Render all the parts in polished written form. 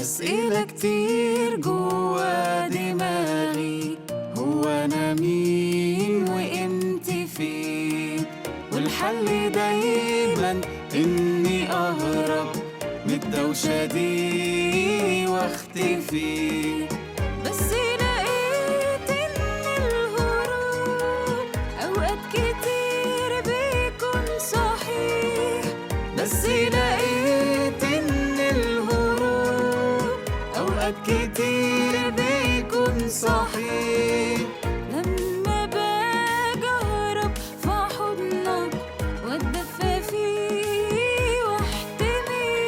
أسئلة كتير جوا دماغي، هو أنا مين وقيمتي فين؟ والحل دايما إني أهرب من الدوشة دي واختفي. بس لقيت إن الهروب أوقات كتير بيكون صحيح، بس لقيت إن الهروب أوقات كتير بيكون صحيح. لما باجي أهرب في حضنك وأتدفى فيه واحتمي،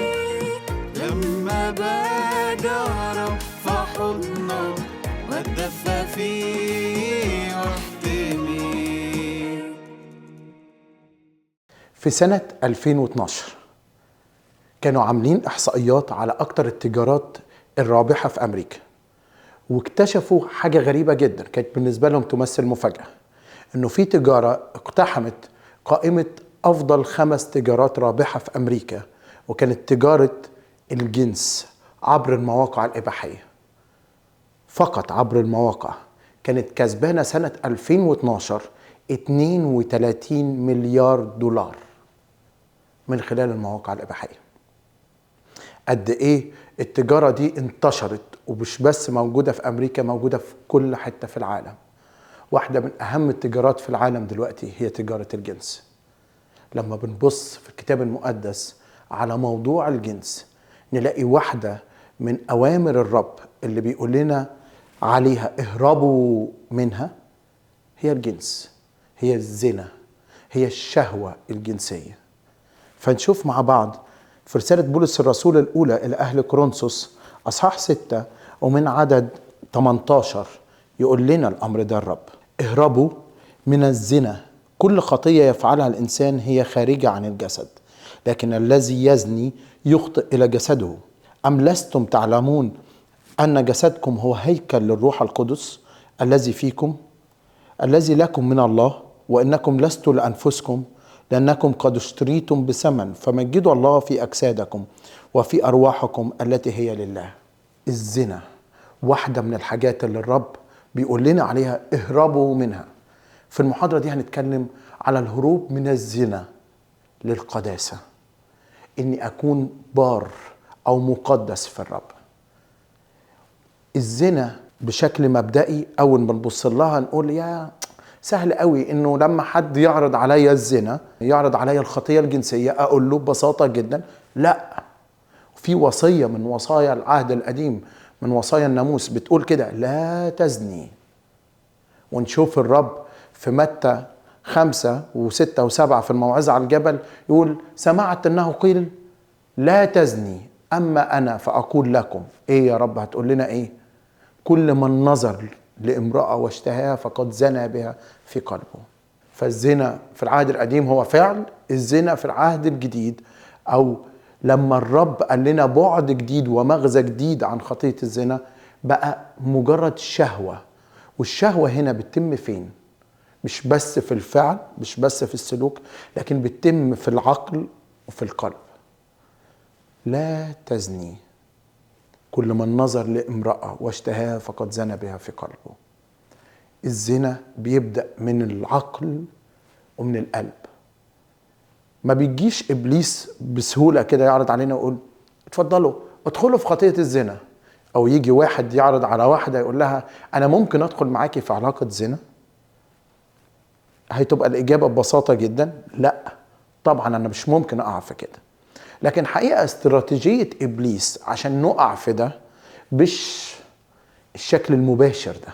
لما باجي أهرب في حضنك وأتدفى فيه واحتمي. في سنة 2012 كانوا عاملين إحصائيات على أكتر التجارات الرابحة في أمريكا، واكتشفوا حاجة غريبة جدا كانت بالنسبة لهم تمثل مفاجأة، إنه في تجارة اقتحمت قائمة أفضل 5 تجارات رابحة في أمريكا، وكانت تجارة الجنس عبر المواقع الإباحية فقط. عبر المواقع كانت كسبانة سنة 2012 32 مليار دولار من خلال المواقع الإباحية. قد إيه التجارة دي انتشرت، ومش بس موجودة في أمريكا، موجودة في كل حتة في العالم. واحدة من أهم التجارات في العالم دلوقتي هي تجارة الجنس. لما بنبص في الكتاب المقدس على موضوع الجنس نلاقي واحدة من أوامر الرب اللي بيقول لنا عليها اهربوا منها هي الجنس، هي الزنا، هي الشهوة الجنسية. فنشوف مع بعض في رسالة بولس الرسول الأولى إلى أهل كورنثوس أصحاح 6 ومن عدد 18 يقول لنا الأمر ده الرب: اهربوا من الزنا، كل خطية يفعلها الإنسان هي خارجة عن الجسد، لكن الذي يزني يخطئ إلى جسده. أم لستم تعلمون أن جسدكم هو هيكل للروح القدس الذي فيكم، الذي لكم من الله، وإنكم لستوا لأنفسكم، لأنكم قد اشتريتم بثمن، فمجدوا الله في أجسادكم وفي أرواحكم التي هي لله. الزنا واحدة من الحاجات اللي الرب بيقول لنا عليها اهربوا منها. في المحاضرة دي هنتكلم على الهروب من الزنا للقداسة، إني أكون بار أو مقدس في الرب. الزنا بشكل مبدئي أول ما نبص لها نقول يا سهل قوي إنه لما حد يعرض عليا الزنا، يعرض عليا الخطية الجنسية، أقول له ببساطة جدا لا. في وصية من وصايا العهد القديم، من وصايا الناموس، بتقول كده: لا تزني. ونشوف الرب في متى 5 و6 و7 في الموعظة على الجبل يقول: سمعت أنه قيل لا تزني، أما أنا فأقول لكم. إيه يا رب هتقول لنا إيه؟ كل من نظر لامرأة واشتهاها فقد زنى بها في قلبه. فالزنا في العهد القديم هو فعل، الزنا في العهد الجديد أو لما الرب قال لنا بعد جديد ومغزى جديد عن خطية الزنا، بقى مجرد شهوة. والشهوة هنا بتتم فين؟ مش بس في الفعل، مش بس في السلوك، لكن بتتم في العقل وفي القلب. لا تزني، كل من نظر لامرأة واشتهاها فقد زنى بها في قلبه. الزنا بيبدأ من العقل ومن القلب. ما بيجيش إبليس بسهولة كده يعرض علينا ويقول اتفضلوا ادخلوا في خطية الزنا، أو يجي واحد يعرض على واحدة يقول لها أنا ممكن أدخل معاكي في علاقة زنا. هتبقى الإجابة ببساطة جدا لا، طبعا أنا مش ممكن أقع في كده. لكن حقيقة استراتيجية إبليس عشان نقع في ده مش الشكل المباشر ده،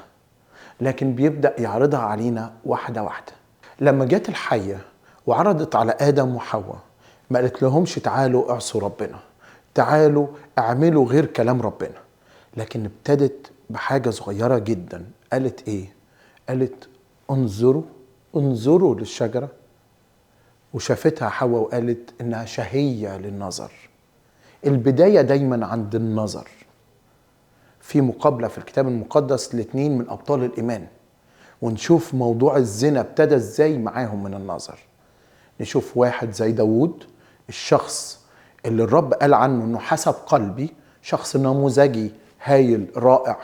لكن بيبدأ يعرضها علينا واحدة واحدة. لما جت الحية وعرضت على آدم وحواء، ما قالت لهمش تعالوا اعصوا ربنا، تعالوا اعملوا غير كلام ربنا، لكن ابتدت بحاجة صغيرة جدا. قالت ايه؟ قالت انظروا، انظروا للشجرة. وشافتها حواء وقالت انها شهية للنظر. البداية دايما عند النظر. في مقابلة في الكتاب المقدس لاثنين من أبطال الإيمان، ونشوف موضوع الزنا ابتدى ازاي معاهم من النظر. نشوف واحد زي داود، الشخص اللي الرب قال عنه انه حسب قلبي، شخص نموذجي هايل رائع،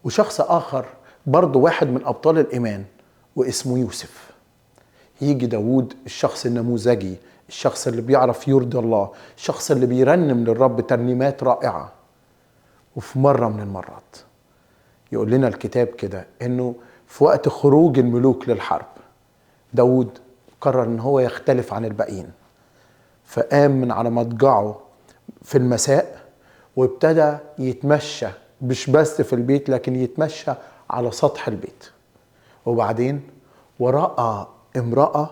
وشخص آخر برضه واحد من أبطال الإيمان واسمه يوسف. يجي داود الشخص النموذجي، الشخص اللي بيعرف يرضي الله، الشخص اللي بيرنم للرب ترنيمات رائعة. وفي مرة من المرات يقول لنا الكتاب كده انه في وقت خروج الملوك للحرب داود قرر ان هو يختلف عن الباقيين، فقام من على مضجعه في المساء وابتدى يتمشى، مش بس في البيت لكن يتمشى على سطح البيت. وبعدين ورأى امرأة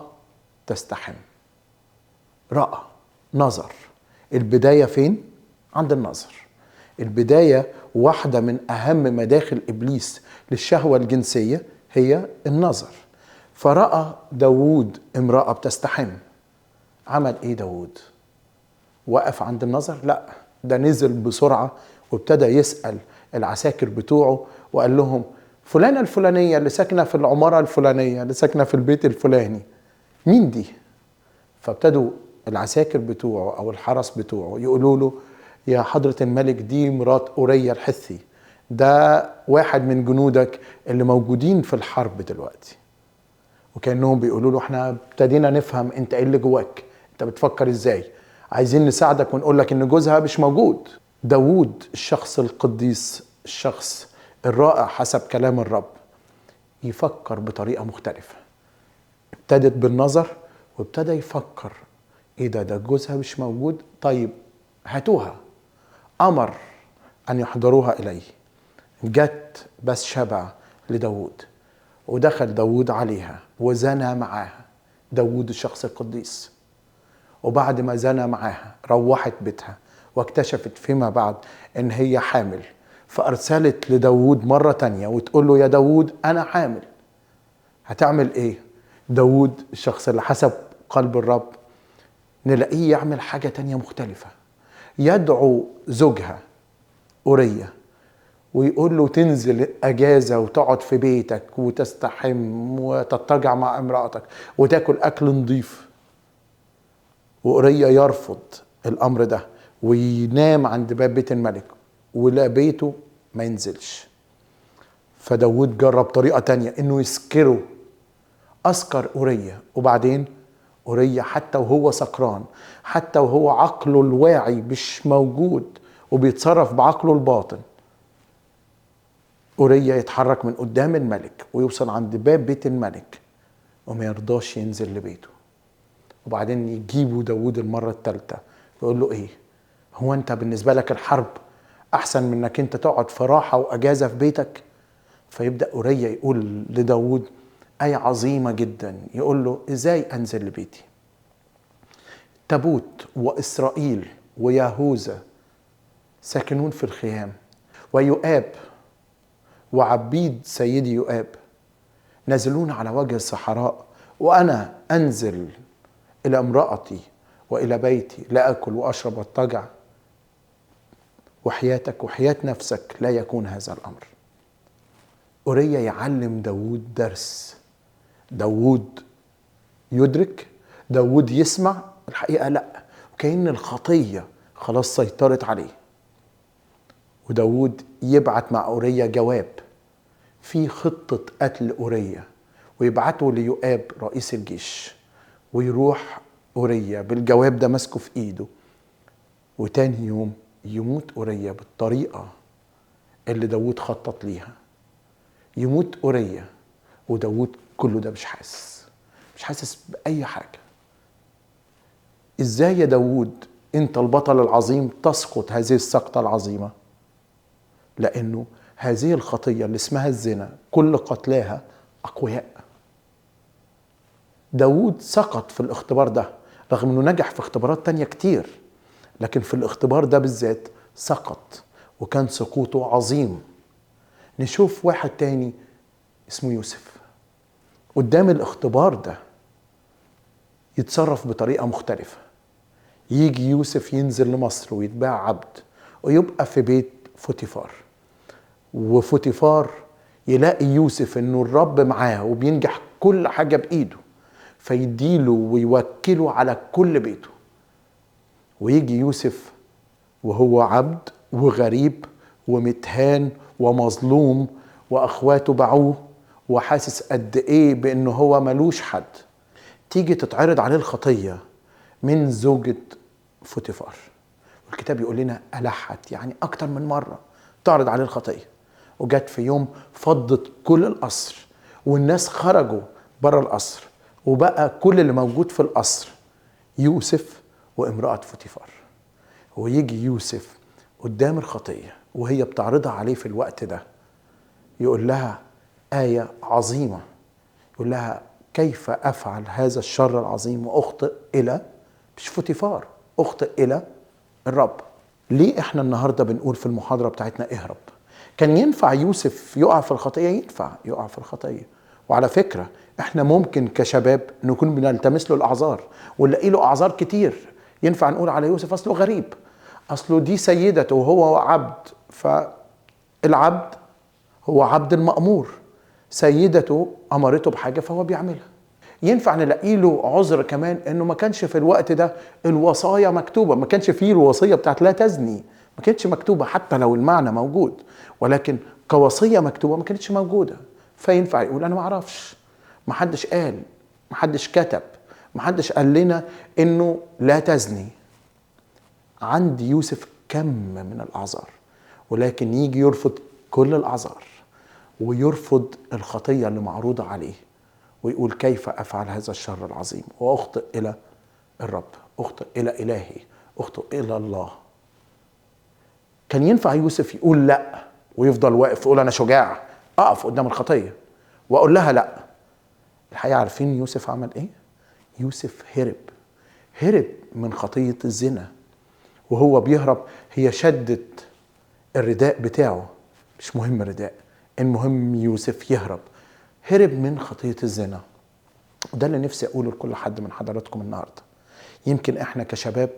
تستحم. رأى، نظر. البداية فين؟ عند النظر. البداية واحدة من أهم مداخل إبليس للشهوة الجنسية هي النظر. فرأى داود امرأة بتستحم. عمل إيه داود؟ وقف عند النظر؟ لا، ده نزل بسرعة وابتدى يسأل العساكر بتوعه وقال لهم فلانة الفلانية اللي ساكنة في العمارة الفلانية اللي ساكنة في البيت الفلاني، مين دي؟ فابتدوا العساكر بتوعه أو الحرس بتوعه يقولوا له يا حضرة الملك دي مرات أوريا الحثي، ده واحد من جنودك اللي موجودين في الحرب دلوقتي. وكأنهم بيقولوا له احنا ابتدينا نفهم انت ايه اللي جواك، انت بتفكر ازاي، عايزين نساعدك ونقول لك ان جوزها مش موجود. داود الشخص القديس، الشخص الرائع حسب كلام الرب، يفكر بطريقة مختلفة. ابتدت بالنظر وابتدى يفكر ايه ده، ده جوزها مش موجود، طيب هاتوها. أمر أن يحضروها إليه. جت بس شبع لداود، ودخل داود عليها وزنى معاها. داود الشخص القديس. وبعد ما زنى معاها روحت بيتها واكتشفت فيما بعد إن هي حامل، فأرسلت لداود مرة تانية وتقول له يا داود أنا حامل، هتعمل إيه؟ داود الشخص اللي حسب قلب الرب نلاقيه يعمل حاجة تانية مختلفة. يدعو زوجها أوريا ويقول له تنزل أجازة وتقعد في بيتك وتستحم وتضطجع مع امرأتك وتاكل أكل نظيف. وأوريا يرفض الأمر ده وينام عند باب بيت الملك ولا بيته ما ينزلش. فداود جرب طريقة تانية إنه يسكره، أسكر أوريا. وبعدين أوريا حتى وهو سكران، حتى وهو عقله الواعي مش موجود وبيتصرف بعقله الباطن، أوريا يتحرك من قدام الملك ويوصل عند باب بيت الملك وما يرضاش ينزل لبيته. وبعدين يجيبوا داود المرة الثالثة ويقول له إيه، هو أنت بالنسبة لك الحرب أحسن من أنك أنت تقعد في راحة وأجازة في بيتك؟ فيبدأ أوريا يقول لداود آية عظيمة جدا، يقول له إزاي أنزل لبيتي؟ تابوت وإسرائيل ويهوذا ساكنون في الخيام، ويؤاب وعبيد سيدي يؤاب نازلون على وجه الصحراء، وأنا أنزل إلى امرأتي وإلى بيتي لا أكل وأشرب وأضطجع، وحياتك وحياة نفسك لا يكون هذا الأمر. أوريا يعلم داود درس. داود يدرك، داود يسمع، الحقيقة لا، وكأن الخطية خلاص سيطرت عليه. وداود يبعت مع أوريا جواب في خطة قتل أوريا، ويبعته ليؤاب رئيس الجيش، ويروح أوريا بالجواب ده ماسكه في إيده. وتاني يوم يموت أوريا بالطريقة اللي داود خطط ليها. يموت أوريا وداود كله ده مش حاسس، مش حاسس بأي حاجة. إزاي يا داود أنت البطل العظيم تسقط هذه السقطة العظيمة؟ لأنه هذه الخطية اللي اسمها الزنا كل قتلاها أقوياء. داود سقط في الاختبار ده رغم أنه نجح في اختبارات تانية كتير، لكن في الاختبار ده بالذات سقط وكان سقوطه عظيم. نشوف واحد تاني اسمه يوسف قدام الاختبار ده يتصرف بطريقة مختلفة. يجي يوسف ينزل لمصر ويتباع عبد ويبقى في بيت فوتيفار، وفوتيفار يلاقي يوسف انه الرب معاه وبينجح كل حاجة بإيده، فيديله ويوكله على كل بيته. ويجي يوسف وهو عبد وغريب ومتهان ومظلوم واخواته باعوه، وحاسس قد ايه بانه هو ملوش حد. تيجي تتعرض عليه الخطية من زوجة فوتيفار، والكتاب يقول لنا ألحت، يعني أكتر من مرة تعرض عليه الخطية. وجت في يوم فضت كل القصر، والناس خرجوا بره القصر، وبقى كل اللي موجود في القصر يوسف وامرأة فوتيفار. ويجي يوسف قدام الخطية وهي بتعرضها عليه في الوقت ده، يقول لها آية عظيمة، يقول لها كيف أفعل هذا الشر العظيم وأخطئ إلى، مش فوتيفار، أخطئ إلى الرب. ليه احنا النهاردة بنقول في المحاضرة بتاعتنا اهرب؟ كان ينفع يوسف يقع في الخطية؟ ينفع يقع في الخطية. وعلى فكرة احنا ممكن كشباب نكون بنلتمس له الأعذار ونلاقي له أعذار كتير. ينفع نقول على يوسف أصله غريب، أصله دي سيدته وهو عبد، فالعبد هو عبد المأمور، سيدته أمرته بحاجة فهو بيعملها. ينفع نلاقي له عذر كمان انه ما كانش في الوقت ده الوصايا مكتوبة، ما كانش فيه الوصية بتاعت لا تزني، ما كانتش مكتوبة حتى لو المعنى موجود، ولكن كوصيه مكتوبة ما كانتش موجودة. فينفع يقول انا ما اعرفش، ما حدش قال، ما حدش كتب، ما حدش قال لنا انه لا تزني. عند يوسف كم من الاعذار، ولكن يجي يرفض كل الاعذار ويرفض الخطية اللي معروضة عليه، ويقول كيف أفعل هذا الشر العظيم وأخطئ إلى الرب، أخطئ إلى إلهي، أخطئ إلى الله. كان ينفع يوسف يقول لا ويفضل واقف يقول أنا شجاع، أقف قدام الخطية وأقول لها لا. الحقيقة عارفين يوسف عمل إيه؟ يوسف هرب، هرب من خطية الزنا. وهو بيهرب هي شدت الرداء بتاعه، مش مهم الرداء، المهم يوسف يهرب. هرب من خطية الزنا. وده اللي نفسي أقوله لكل حد من حضراتكم النهاردة. يمكن إحنا كشباب،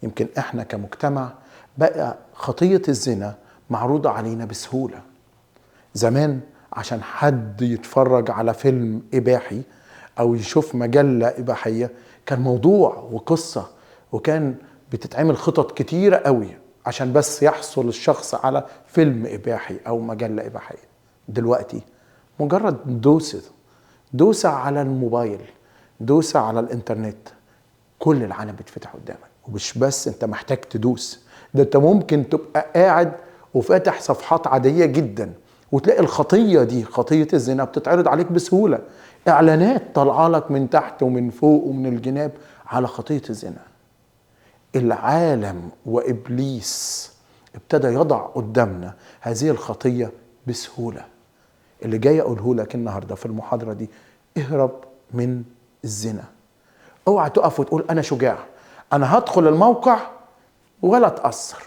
يمكن إحنا كمجتمع، بقى خطية الزنا معروضة علينا بسهولة. زمان عشان حد يتفرج على فيلم إباحي أو يشوف مجلة إباحية كان موضوع وقصة، وكان بتتعمل خطط كتيرة قوي عشان بس يحصل الشخص على فيلم إباحي أو مجلة إباحية. دلوقتي مجرد دوسة على الموبايل، دوسة على الانترنت، كل العالم بيتفتح قدامك. ومش بس انت محتاج تدوس، ده انت ممكن تبقى قاعد وفاتح صفحات عادية جدا وتلاقي الخطية دي، خطية الزنا، بتتعرض عليك بسهولة. اعلانات طالعة لك من تحت ومن فوق ومن الجناب على خطية الزنا. العالم وإبليس ابتدى يضع قدامنا هذه الخطية بسهولة. اللي جاي اقوله لك النهارده في المحاضرة دي، اهرب من الزنا. اوعى تقف وتقول انا شجاع، انا هدخل الموقع ولا اتاثر.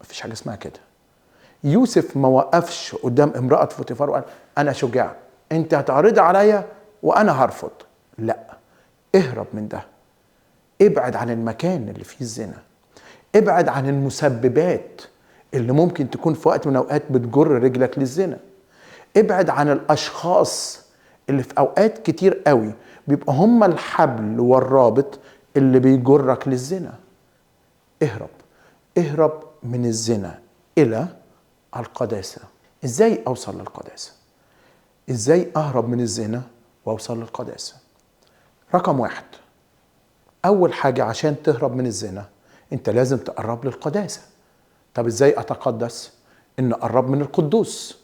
مفيش حاجة اسمها كده. يوسف ما وقفش قدام امراة فوتيفار وقال انا شجاع، انت هتعرضي عليا وانا هرفض. لا، اهرب من ده. ابعد عن المكان اللي فيه الزنا، ابعد عن المسببات اللي ممكن تكون في وقت من الاوقات بتجر رجلك للزنا. ابعد عن الاشخاص اللي في اوقات كتير قوي بيبقى هم الحبل والرابط اللي بيجرك للزنا. اهرب، اهرب من الزنا الى القداسة. ازاي اوصل للقداسة؟ ازاي اهرب من الزنا واوصل للقداسة؟ رقم واحد، اول حاجة عشان تهرب من الزنا انت لازم تقرب للقداسة. طب ازاي اتقدس؟ ان اقرب من القدوس،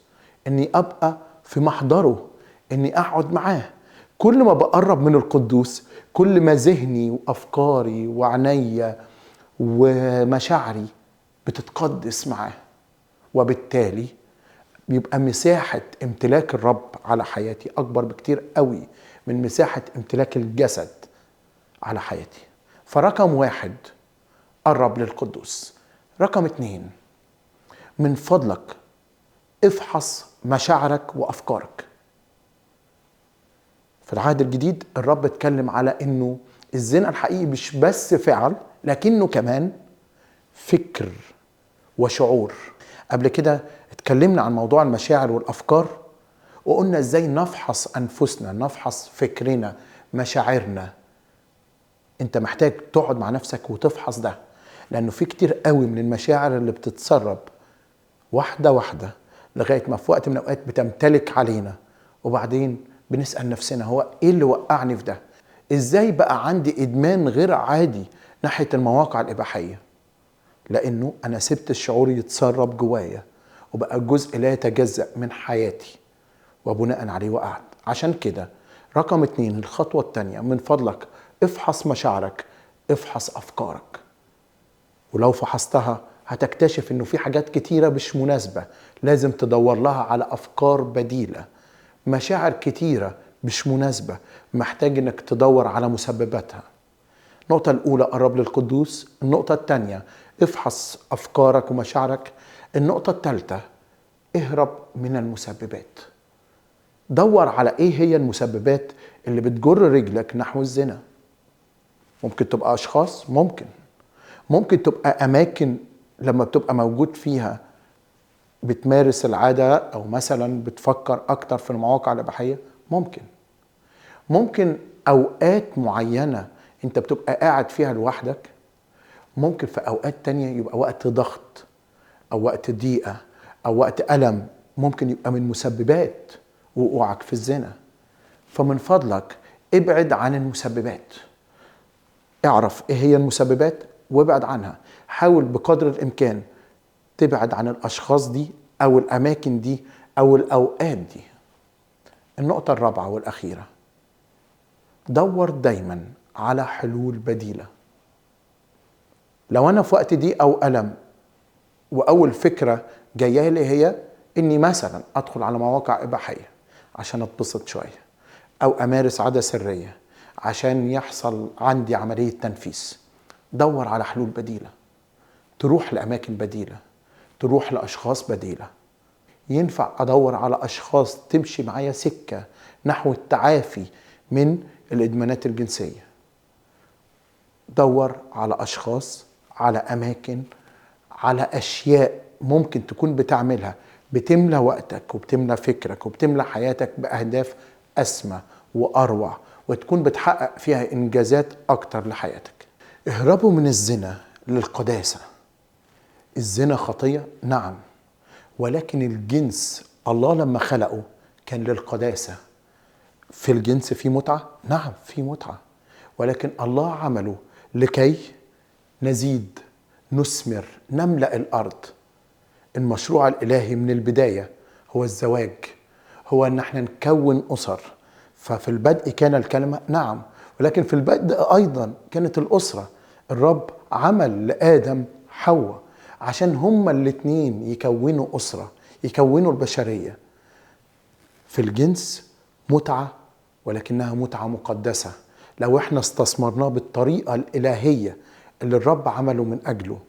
اني ابقى في محضرة، اني اقعد معاه. كل ما بقرب من القدوس كل ما ذهني وافكاري وعنيا ومشاعري بتتقدس معاه، وبالتالي بيبقى مساحة امتلاك الرب على حياتي اكبر بكتير قوي من مساحة امتلاك الجسد على حياتي. فرقم واحد، قرب للقدوس. رقم اتنين، من فضلك افحص مشاعرك وافكارك. في العهد الجديد الرب اتكلم على انه الزنا الحقيقي مش بس فعل، لكنه كمان فكر وشعور. قبل كده اتكلمنا عن موضوع المشاعر والافكار، وقلنا ازاي نفحص انفسنا، نفحص فكرنا، مشاعرنا. انت محتاج تقعد مع نفسك وتفحص ده، لانه في كتير قوي من المشاعر اللي بتتسرب واحدة واحدة لغاية ما في وقت من الأوقات بتمتلك علينا، وبعدين بنسأل نفسنا هو إيه اللي وقعني في ده؟ إزاي بقى عندي إدمان غير عادي ناحية المواقع الإباحية؟ لأنه أنا سبت الشعور يتسرب جوايا وبقى جزء لا يتجزأ من حياتي، وبناء عليه وقعت. عشان كده رقم 2، الخطوة التانية، من فضلك افحص مشاعرك، افحص أفكارك. ولو فحصتها هتكتشف إنه في حاجات كتيرة مش مناسبة لازم تدور لها على أفكار بديلة، مشاعر كتيرة مش مناسبة محتاج إنك تدور على مسبباتها. النقطة الأولى قرب للقدوس، النقطة التانية افحص أفكارك ومشاعرك، النقطة التالتة اهرب من المسببات. دور على ايه هي المسببات اللي بتجر رجلك نحو الزنا. ممكن تبقى اشخاص، ممكن تبقى اماكن لما بتبقى موجود فيها بتمارس العادة، او مثلا بتفكر اكتر في المواقع الاباحية. ممكن اوقات معينة انت بتبقى قاعد فيها لوحدك. ممكن في اوقات تانية يبقى وقت ضغط او وقت ضيقة او وقت ألم، ممكن يبقى من مسببات وقوعك في الزنا. فمن فضلك ابعد عن المسببات، اعرف ايه هي المسببات وابعد عنها. حاول بقدر الامكان تبعد عن الاشخاص دي او الاماكن دي او الاوقات دي. النقطة الرابعة والاخيرة، دور دايما على حلول بديلة. لو انا في وقت دي او ألم، واول فكرة جاية لي هي اني مثلا ادخل على مواقع اباحية عشان اتبسط شوية، او امارس عادة سرية عشان يحصل عندي عملية تنفيس، دور على حلول بديلة، تروح لأماكن بديلة، تروح لأشخاص بديلة. ينفع أدور على أشخاص تمشي معايا سكة نحو التعافي من الإدمانات الجنسية. دور على أشخاص، على أماكن، على أشياء ممكن تكون بتعملها بتملى وقتك وبتملى فكرك وبتملى حياتك بأهداف أسمى وأروع، وتكون بتحقق فيها إنجازات أكتر لحياتك. اهربوا من الزنا للقداسة. الزنا خطية؟ نعم، ولكن الجنس الله لما خلقه كان للقداسة. في الجنس في متعة؟ نعم في متعة، ولكن الله عمله لكي نزيد، نثمر، نملأ الأرض. المشروع الإلهي من البداية هو الزواج، هو أن احنا نكون أسر. ففي البدء كان الكلمة، نعم، ولكن في البدء أيضا كانت الأسرة. الرب عمل لآدم حواء عشان هما الاتنين يكونوا أسرة، يكونوا البشرية. في الجنس متعة، ولكنها متعة مقدسة لو احنا استثمرناه بالطريقة الإلهية اللي الرب عمله من أجله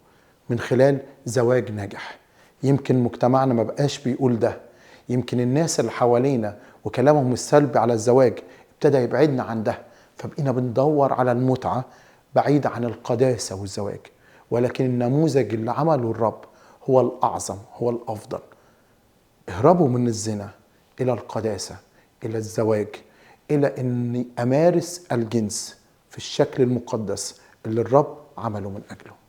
من خلال زواج ناجح. يمكن مجتمعنا ما بقاش بيقول ده، يمكن الناس اللي حوالينا وكلامهم السلبي على الزواج ابتدى يبعدنا عن ده، فبقينا بندور على المتعة بعيد عن القداسة والزواج. ولكن النموذج اللي عمله الرب هو الأعظم، هو الأفضل. اهربوا من الزنا إلى القداسة، إلى الزواج، إلى أني أمارس الجنس في الشكل المقدس اللي الرب عمله من أجله.